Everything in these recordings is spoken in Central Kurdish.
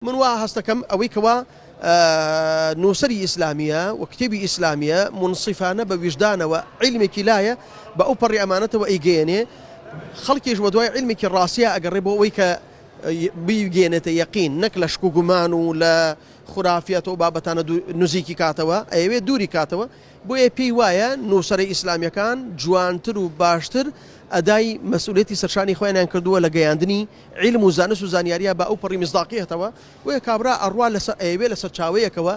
من وا هەستەکەم ئەوەی کەوا نووسەری ئیسلامییە و کتێبی ئیسلامییە مونسیفانە بە ویژدانەوە عیلمێکی لایە بە ئەو پەڕی ئەمانەتەوە ئەیگەیەنێ خەڵکیش وەدوای عیلمێکی ڕاستیا ئەگەڕێ بۆ ئەوەی کە بیگەیەنێتە یەقین نەک لە شک و گومان و لە خورافیات و بابەتانە نزیکی کاتەوە ئەیەوێ دووری کاتەوە بۆیە پێی وایە نووسەرە ئیسلامیەکان جوانتر و باشتر ئەدای مەسئولیەتی سەرشانی خۆیانیان کردووە لە گەیاندنی عیلم و زانست و زانیاریە بە ئەو پەڕی مزداقیەتەوە، بۆیە کابرا ئەڕوا لەسەر ئەیەوێ لە سەرچاوەیەکەوە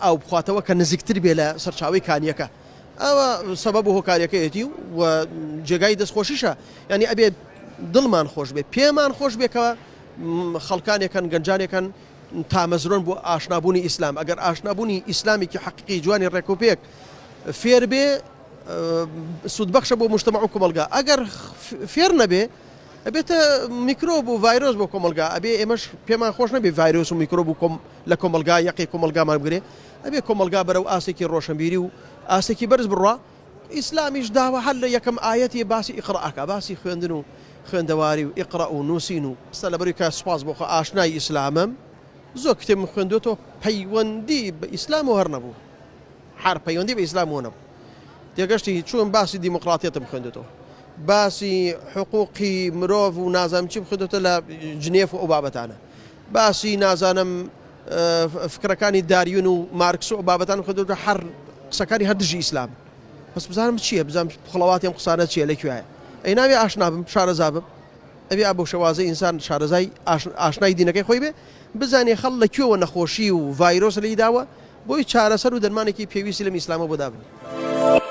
ئاو بخواتەوە کە نزیکتر بێ لە سەرچاوەی کانیەکە. ئەوە سەبەب و هۆکارەکەیەتی و جێگای دەستخۆشیشە. یانی ئەبێ دڵمان خۆش بێ، پێمان خۆش بێ کە خەڵکانێکن، گەنجانێکن تامەزرۆن بۆ ئاشنابوونی ئیسلام. ئەگەر ئاشنابوونی ئیسلامێکی حەقیقی جوانی ڕێکوپێک فێر بێ سوودبەخشە بۆ موجتەمەع و کۆمەڵگا. ئەگەر فێر نەبێ ئەبێتە میکرۆب و ڤایرۆس بۆ کۆمەڵگا، ئەبێ ئێمەش پێمان خۆش نەبێ ڤایرۆس و میکرۆب و کۆم لە کۆمەڵگا یەقەی کۆمەڵگامان بگرێ، ئەبێ کۆمەڵگا بەرەو ئاستێکی ڕۆشنبیری و ئاستێکی بەرز بڕوا، ئیسلامیش داوا هەر لە یەکەم ئایەتی باسی ئیقرا ئەکا، باسی خوێندن و خوێندەواری و ئیقرا و نووسین و. ئێستا لەبەروی کە سوپاس بۆ خوا ئاشنای ئیسلامم، زۆر کتێبم خوێندووەتەوە پەیوەندی بە ئیسلامەوە هەر نەبوو. هەر پەیوەندی بە ئیسلامەوە نەبوو. تێگەشتی چوون باسی دیموکراتیەتم خوێندێتەوە. باسی حقوقی مرۆڤ و نازانم چیم خوێندێتەوە لە جنێف و ئەو بابەتانە. باسی نازانم فکرەکانی داریون و مارکس و ئەو بابەتانم خوێندێتەوە هەر قسەکانی هەر دژی ئیسلام. بەس بزانم چییە بزانم خڵەواتی ئەم قسانە چییە لە کوێیە. ئەی نابێ ئاشنا بم شارەزا بم. ئەبێ ئا بەو شێوازەی ئینسان شارەزای ئاشنای دینەکەی خۆی بێ بزانێ خەڵ لە کوێوە نەخۆشی و ڤایرۆس لێی داوە بۆی چارەسەر و دەرمانێکی پێویستی لەم ئیسلامە بۆ دابنێ.